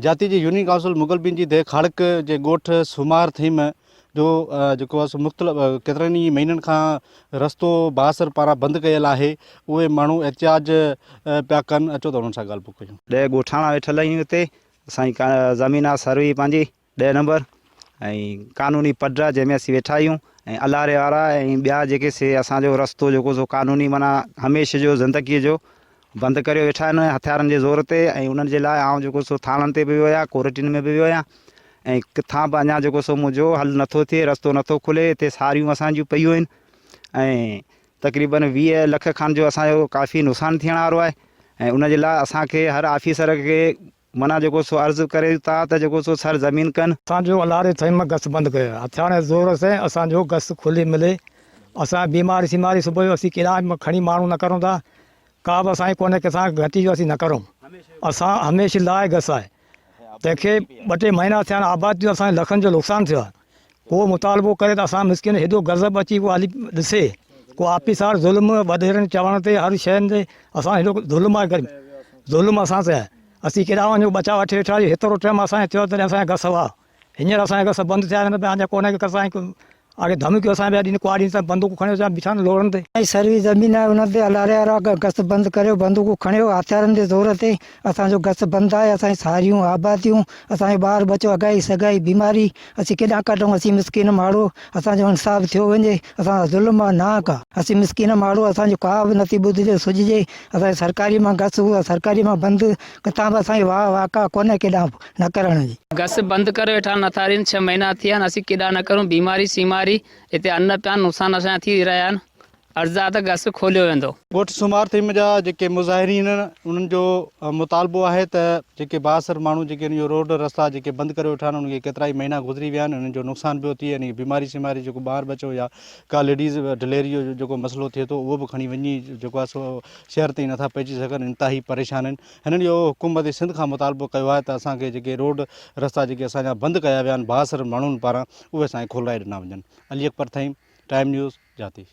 جاتي جي union council Mughal بين جي ديهه کاڙڪ جي ڳوٺ سومار ٿهيم جو جيڪو آهي سو مختلف ڪيترن ئي مهينن کان رستو بااثر پاران بند ڪيل آهي اهي ماڻهو احتجاج پيا ڪن اچو ته انهن سان ڳالهه ٻولهه ڪيون. ڏهه ڳوٺاڻا ويٺل آهيون هتي اسان جي زمين آهي سروي پنهنجي ڏهه نمبر ۽ قانوني پڊ آهي جنهن ۾ اسين ويٺا آهيون ۽ الاري وارا ۽ ٻيا جيڪي سي اسان جو رستو جيڪو سو قانوني معنيٰ هميشه جو زندگي جو بند ڪريو ويٺا آهن هٿيارن جي زور تي ۽ انهن جي لاء آئون جيڪو سو ٿاڻن تي به ويو آهيان ڪورٽن ۾ به ويو آهيان ۽ ڪٿان به اڃا جيڪو سو منهنجو حل نٿو ٿئي رستو نٿو کلي هتي ساريون اسان جون پيون آهن ۽ تقريبن 20 لک کان جو اسان جو ڪافي نقصان ٿيڻ وارو آهي ۽ ان جي لاء اسان کي هر آفيسر کي معنيٰ جيڪو سو عرض ڪريون ٿا ته جيڪو سو سر زمين ڪن. اسان جو الاري ٿهيم گس بند ڪيو آهي هٿيارن جي زور سين اسان جو گس کلي ملي اسان بيماري سيماري صبح جو اسين ڪيڏانهن به کڻي ماڻهو نه ڪرون ٿا ڪا به اسان جي ڪونهي ڪٿان گهٽي جو اسين نه ڪرون اسان هميشه لاء گس آهي تنهن کي ٻه ٽي مهينا ٿيا آهن آباد ٿيو اسان لکن جو نقصان ٿيو آهي ڪو مطالبو ڪري ته اسان مسڪين هيڏو غضب اچي ڪو هلي ڏسي ڪو آفيسار ظلم وڏيرن چوڻ تي هر شين تي اسان هيڏو ظلم آهي غريب ظلم اسان تي آهي اسين ڪيڏانهن وڃون ٻچا وٺي ويٺا آهيون هيترو ٽيم اسان کي ٿيو تڏهن اسان جا گس هئا هينئر اسان جا گس بند ٿيا آهن اڃا ڪونهي ڪس آهن آگي ڌمڪيون اسان پيا ڏين ڪهاڙين سان بندوقون کڻيو اچان بيٺا آهن لوڙن تي. ۽ سروي زمين آهي ان تي الاري وارا گس بند ڪريو بندوقون کڻيو هٿيارن جي زور تي اسان جو گس بند آهي اسان جون ساريون آباديون اسان جو ٻار ٻچو اگهائي سگهائي بيماري اسين ڪيڏانهن ڪڍون اسين مسڪين ماڻهو اسان جو انصاف ٿيو وڃي اسان سان ظلم آ ناحق آ اسين مسڪين ماڻهو اسان جو ڪا به نٿي ٻڌجي سجهجي اسان جي سرڪاري مان گس هو سرڪاري مان بند ڪٿان به اسان جي واهه واڪا ڪونهي ڪيڏانهن به نه ڪرڻ جي. گس بند ڪري ويٺا آهن نٿا رهن ڇهه مهينا ٿي ويا آهن اسين ڪيڏانهن نه ڪرون بيماري سيماري هتي ان پيا آهن نقصان اسان جا ٿي رهيا آهن عرض آ ته گس کوليو ويندو. ڳوٺ سومار ٿهيم جا جيڪي مظاهرين آهن انهن جو مطالبو آهي ته جيڪي بااثر ماڻهو جيڪي انهن جو روڊ رستا جيڪي بند ڪري ويٺا آهن انهن کي ڪيترائي مهينا گذري ويا آهن انهن جو نقصان پيو ٿئي يعني بيماري سيماري جيڪو ٻار ٻچو يا ڪا ليڊيز ڊليوري جو جيڪو مسئلو ٿئي ٿو اهو به کڻي وڃي جيڪو آهي سو شهر تائين نٿا پهچي سگهن انتهائي پريشان آهن هنن اهو حڪومت سنڌ کان مطالبو ڪيو آهي ته اسان کي جيڪي روڊ رستا جيڪي اسان جا بند ڪيا ويا آهن بااثر ماڻهن پاران اهي اسان کي کولرائي ڏنا وڃن علي اڪبر ٿهيم ٽائيم نيوز جاتي.